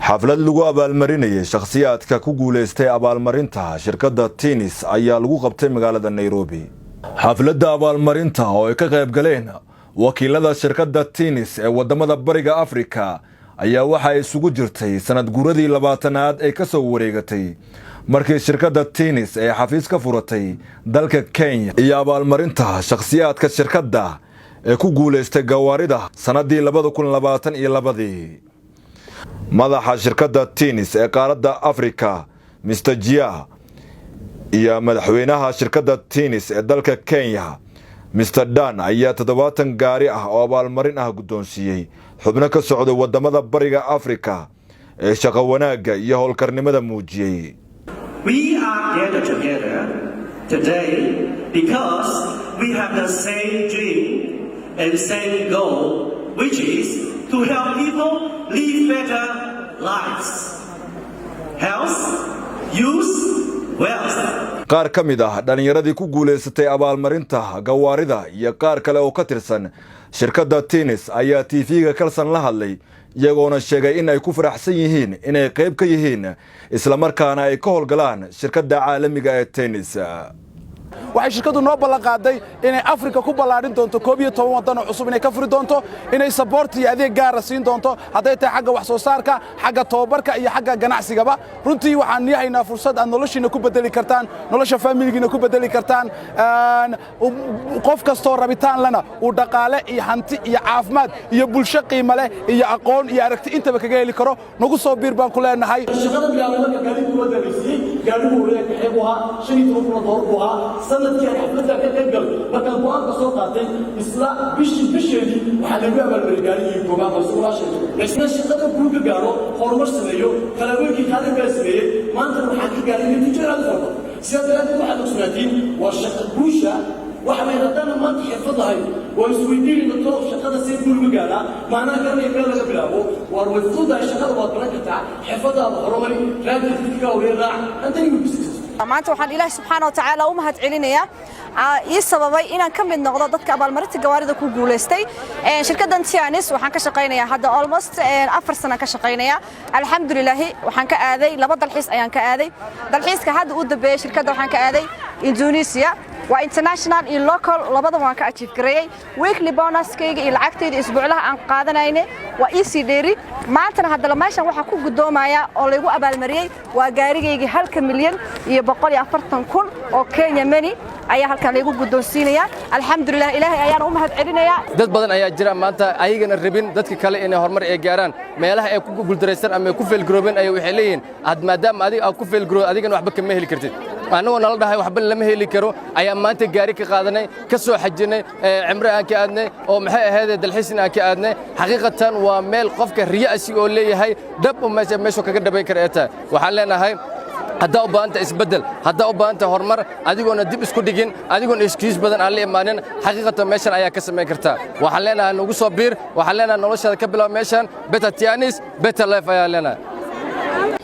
Xaflad lagu abaalmarinayay shakhsiyaadka ku guulaystay abaalmarinta shirkadda Tiens ayaa lagu qabtay magaalada Nairobi. Xafladda abaalmarinta oo ay ka qayb galeen wakiilada shirkadda Tiens ee wadamada Bariga Afrika ayaa waxaa isugu jirtay sanad guuradii 20aad ee ka soo wareegatay markii shirkadda Tiens ay xafiis ka furatay dalka Kenya iyo abaalmarinta shakhsiyaadka shirkadda ee ku guulaystay gawaarida sannaddii 2022-dii. Madaxa shirkadda Tiens ee qaaradda Afrika, Mr Jia, iyo madaxweynaha shirkadda Tiens ee dalka Kenya, Mr Dan, ayaa 70 gaari ah oo abaalmarin ah guddoonsiiyey xubno ka socday wadamada Bariga Afrika ee shaqo wanaagga iyo howlkarnimada muujiyey. We are gathered together today because we have the same dream and same goal, which is to help people live better lives. Health, youth, wealth. Qaar ka mid ah dhallinyaradii ku guulaysatay abaalmarinta gawaarida iyo qaar kale oo ka tirsan shirkadda Tiens ayaa TV-ga Kalsan la hadlay, iyagoona sheegay in ay ku faraxsan yihiin inay qayb ka yihiin islamarkaana ay ka howlgalaan shirkadda caalamiga ee Tiens. Waxay shirkaddu noo ballan qaaday inay Afrika ku ballaadhin doonto, 11 waddan oo cusub inay ka furi doonto, inay support iyo adeeg gaara siin doonto, hadday tahay xagga wax soo saarka, xagga tababarka iyo xagga ganacsigaba. Runtii waxaan nii haynaa fursad aad noloshiina ku bedeli kartaan, nolosha faamiligiina ku bedeli kartaan. Qof kastoo rabitaan lena uu dhaqaale iyo hanti iyo caafimaad iyo bulsho qiimo leh iyo aqoon iyo aragti intaba kaga heli karo. Nagu soo biir baan ku leenahay. Shaqada bilaabay marka gaarigu waa dameysiiyey. Gaarigu hore kaxee buu ahaa, 15,000 oo doolar buu ahaa. Sanadkii aan xafladda ka qayb galay, markaan go'aanka soo qaatay, isla bishii bisheedii waxaa lagu abaalmariyay gaarigii koobaad oo isagoo sheegto isna shaqada guul ka gaaro, horumar sameeyo. Talaabooyinkii qaadan baa sameeyey, maantana waxaan ka gaaray natiijo aad u fara badan. Sidaa daraaddeed waxaad ogsoonaatiin waa shaqa guusha waxa way haddana maanta xirfad lahayn waa isweydiinayna to shaqada see guul uga gaadhaa, maanaa garanaya meel laga bilaabo. Waar way fududahay shaqada, waad baran kartaa, xirfadaada horumari, raadka dadka ka horeeya raac, haddana you success. Maanta waxaan Ilaahi subxaana wa tacaala u mahad celinayaa ii sababay inaan ka mid noqdo dadka abaalmarinta gawaarida ku guulaystay. Shirkaddan Tiens waxaan ka shaqaynayaa hadda almost 4 sana ka shaqaynayaa. Alxamdulilaahi, waxaan ka aaday laba dalxiis ayaan ka aaday. Dalxiiska hadda u dambeeyey shirkadda waxaan ka aaday Indonesia. Waa international iyo local labadaba waan ka achieve gareeyey. Weekly bonuskayga iyo lacagtayda isbuuclaha aan qaadanayne waa ii sii dheeri. Maantana haddana meeshan waxaa ku guddoomaya oo laygu abaalmariyey waa gaarigaygii 1,140,000 oo Kenya money ayaa halkan laygu guddoonsiinaya. Alxamdulilah, Ilaahay ayaan u mahad celinayaa. Dad badan ayaa jira maanta ayagana rabin dadka kale inay horumar ay gaaraan. Meelaha ay ku guuldaraysan ama ay ku fail garoobeen ayaa waxay leeyihiin, ad maadaama adiga aad ku fail garoo, adigana waxba kama heli kartid. Annagoo nala dhahay waxba lama heli karo ayaa maanta gaari ka qaadanay, ka soo xajinay, cimre aan ka aadnay oo maxay ahayd, dalxiisna aan ka aadnay. Xaqiiqatan waa meel qofka riyo asi oo leeyahay dhab u meesha meeshuu kaga dhabayn kara ee tahay. Waxaan leenahay, haddaa u baahanta isbeddel, haddaa u baahanta horumar, adigoona dib isku dhigin, adigoona excuse badan aan la imaanin, xaqiiqatan meeshan ayaa ka samayn kartaa. Waxaan leenahay nagu soo biir. Waxaan leenahay noloshaada ka bilaab meeshan. Better Tiens, better life ayaan leenahay.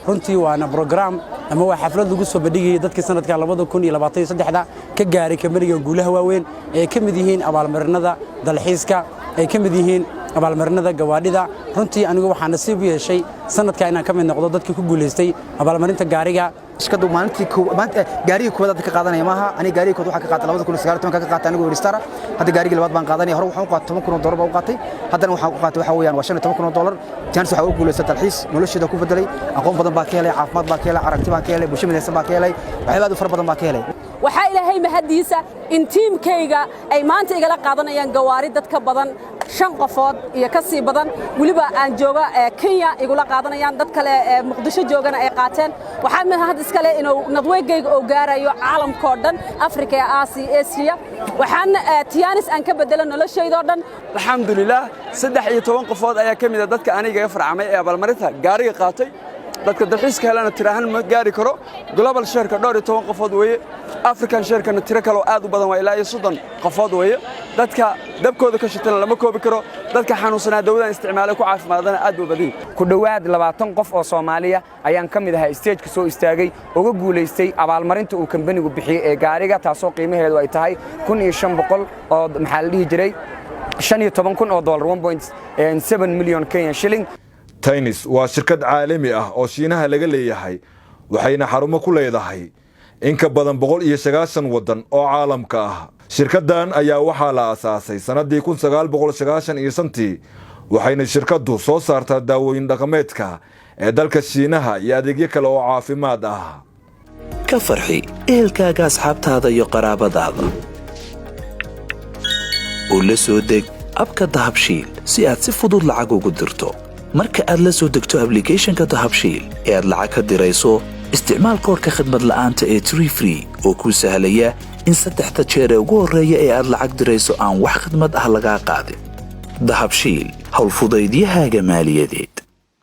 Runtii waana program ama waa xaflad lagu soo bandhigayay dadkii sanadka 2023-da ka gaaray kambaniga guulaha waaweyn ee ay ka mid yihiin abaalmarinada dalxiiska, ay ka mid yihiin abaalmarinada gawaadhida. Runtii anigu waxaa nasiib u yeeshay sanadka inaan ka mid noqdo dadkii ku guulaystay abaalmarinta gaariga. Shirkadu maalintii maanta gaarigii koowaad hadda ka qaadanaya maaha. Aniga gaarigii koowaad waxaa ka qaatay 2019 ka qaatay anigoo Stara. Hadda gaarigii labaad baan qaadanaya. Hore waxaan u qaatay $10,000 baan u qaatay, haddana waxaan u qaatay waxa weeyaan waa $15,000. Tiens waxaa u guulaystay dalxiis, nolosheeda ku bedelay, aqoon badan baa ka helay, caafimaad baa ka helay, aragti baan ka helay, bulsho midaysan baa ka helay, waxyaabo aad u fara badan baa ka helay. Waxaa Ilaahay mahaddiisa in teamkayga ay maanta igala qaadanayaan gawaari, dad ka badan shan qofood iyo ka sii badan, weliba aan jooga Kenya igula qaadanayaan, dad kale ee Muqdisho joogana ay qaateen. Waxaa mahad iskale inuu networkgayga oo gaarayo caalamkoo dhan, Afrika, Aasiya, Esiya. Waxaan Tiens aan ka bedelo noloshaydoo dhan. Alxamdulilaah, 13 qofood ayaa ka mid a dadka aniga iga farcamay ee abaalmarinta gaariga qaatay. Dadka dalxiiska helana tiro ahaan ma gaari karo. Global shareka dhowr iyo toban qofood weeye, African sharekana tiro kaloo aad u badan waa ilaa iyo 30 qofood weeye. Dadka dabkooda ka shitana lama koobi karo. Dadka xanuunsanaa dawadan isticmaalay ku caafimaadana aad buu badan. Ku dhowaad 20 qof oo Soomaaliya ayaan ka mid ahaa stageka soo istaagay uga guulaystay abaalmarinta uu kambanigu bixiyey ee gaariga, taasoo qiimaheedu ay tahay 1500 oo maxaa la dhihi jiray, $15,000, 1.7 million Kenyan shilling. Tiens waa shirkad caalami ah oo Shiinaha laga leeyahay, waxayna xarumo ku leedahay in ka badan 190 waddan oo caalamka ah. Shirkaddan ayaa waxaa la aasaasay sannaddii 1995-tii, waxayna shirkaddu soo saartaa daawooyin dhaqameedka ee dalka Shiinaha iyo adeegyo kale oo caafimaad ah. Ka farxi ehelkaaga, asxaabtaada iyo qaraabadaada oo la soo deg app-ka Dahabshiil si aad si fudud lacag ugu dirto. Marka aad la soo degto application-ka Dahabshiil ee aad lacag ka dirayso, isticmaal koodhka khadmad la'aanta ee tree free oo kuu sahlaya in saddexda jeer ee ugu horreeya ee aad lacag dirayso aan wax khadmad ah lagaa qaadin. Dahabshiil, howlfudaydiyahaaga maaliyadeed.